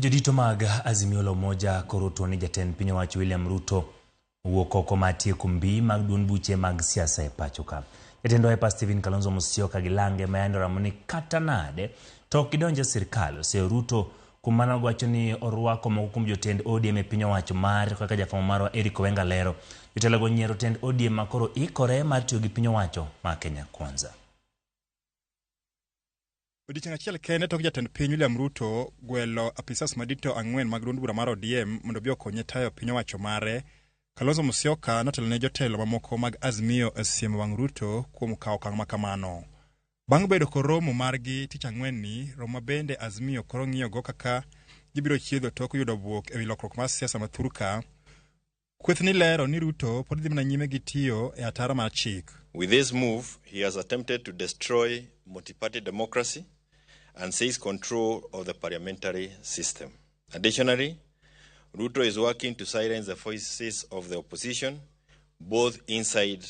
Jodito mag Azimio la Umoja koro otuo ni jatend piny owacho William Ruto owuok oko mar tieko mbii mag duond buche mag siasa e pacho ka. Jatend Wiper Stephen Kalonzo Musyoka gi lange ma yande oramo ni kata nade to ok gidonj e sirkal oseyo Ruto kuom mano giwacho ni orwako moko kuom jotend ODM e piny owacho mare kaka jafwambo marwa Eric Owenga lero. Jotelogo onyiero tend ODM ma koro ikore mar tiyo gi piny owacho ma Kenya Kwanza. Odiechieng' achiel kende tok jatend piny William Ruto gwelo apisas madito ang'wen mag duond bura mar ODM mondo obi okonye tayo piny owacho mare, Kalonzo Musyoka notelo ne jotelo mamoko mag Azimio e siemo wang' Ruto kuom kawo okang' ma kamano. Bang' bedo kod romo margi tich ang'wen ni, romo ma bende Azimio koro ng'iyogo kaka gibiro chiedho tok yudo bwok ewi lokruok mar siasa ma thurka, kweth ni lero ni Ruto pod dhi mana nyime gi tiyo e ataro mar chik. With this move, he has attempted to destroy multi-party democracy and seize control of the parliamentary system. Additionally, Ruto is working to silence the voices of the opposition, both inside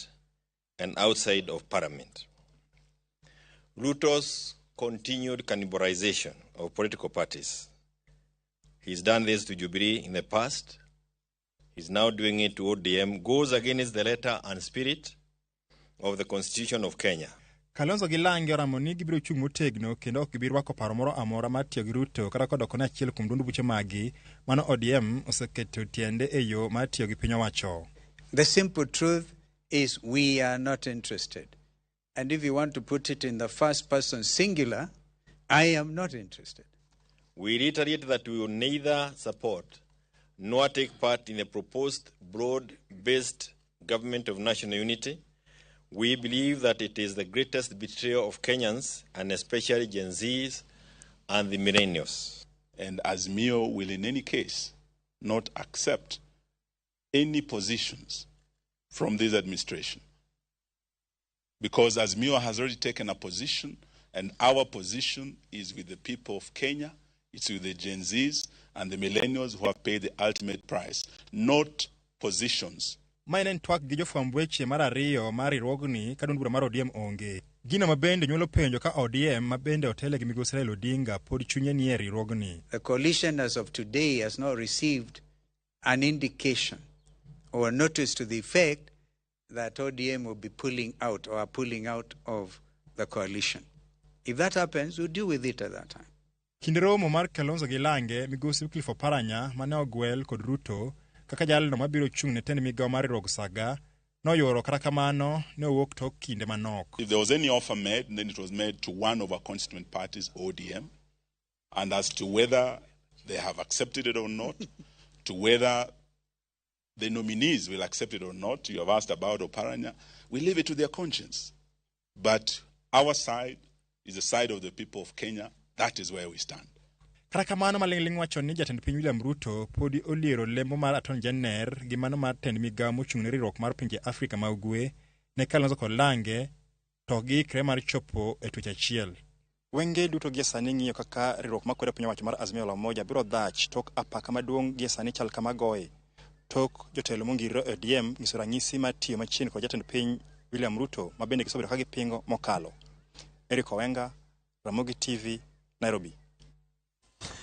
and outside of parliament. Ruto's continued cannibalization of political parties. He's done this to Jubilee in the past. He's now doing it to ODM, goes against the letter and spirit of the Constitution of Kenya. Kalonzo gi Lange oramo ni gibiro chung' motegno kendo ok gibi rwako paro moro amora mar tiyo gi Ruto kata kodoko ne achiel kuom duond buche maggi mano ODM oseketo tiende e yo mar tiyo gi piny owacho. The simple truth is we are not interested. And if you want to put it in the first person singular, I am not interested. We reiterate that we will neither support nor take part in the proposed broad based government of national unity. We believe that it is the greatest betrayal of Kenyans and especially Gen Zs and the millennials. And Azimio will, in any case, not accept any positions from this administration. Because Azimio has already taken a position, and our position is with the people of Kenya, it's with the Gen Zs and the millennials who have paid the ultimate price, not positions. Mae ne en twak gi jofwamb weche mar ariyo mar riwruogni ka duond bura mar ODM onge. Gino ma bende nyuolo penjo ka ODM ma bende otele gi migosi Raila Odinga pod chunye nie riwruogni. The coalition as of today has not received an indication or a notice to the effect that ODM will be pulling out or are pulling out of the coalition. If that happens, we'll deal with it at that time. Kinde romo mar Kalonzo gi Lange, migosi Wycliffe Oparanya mane ogwel kod Ruto kaka jalno mabiro chung' ne tend migawo mar riwruog Saga noyuoro kata kamano ne owuok tok kinde manok. If there was any offer made, then it was made to one of our constituent parties, ODM. And as to whether they have accepted it or not, to whether the nominees will accept it or not, you have asked about Oparanya, we leave it to their conscience. But our side is the side of the people of Kenya. That is where we stand. Kata kamano maling'ling' wacho ni jatend piny William Ruto podi oliero lemo mar Attorney General gi mano mar tend migawo mochung' ne riwruok mar pinje Afrika ma Ugwe ne Kalonzo kod Lange to ok giikre mar chopo e twech achiel. Wenge duto gie sani ng'iyo kaka riwruok makwedo piny owacho mar Azimio la Umoja biro dhach tok apaka maduong' gie sani chal kama goye tok jotelo mongirore e ODM nyiso ranyisi mar tiyo machiegni kod jatend piny William Ruto ma bende gisebedo ka gipingo mokalo. Eric Owenga, Ramogi TV, Nairobi.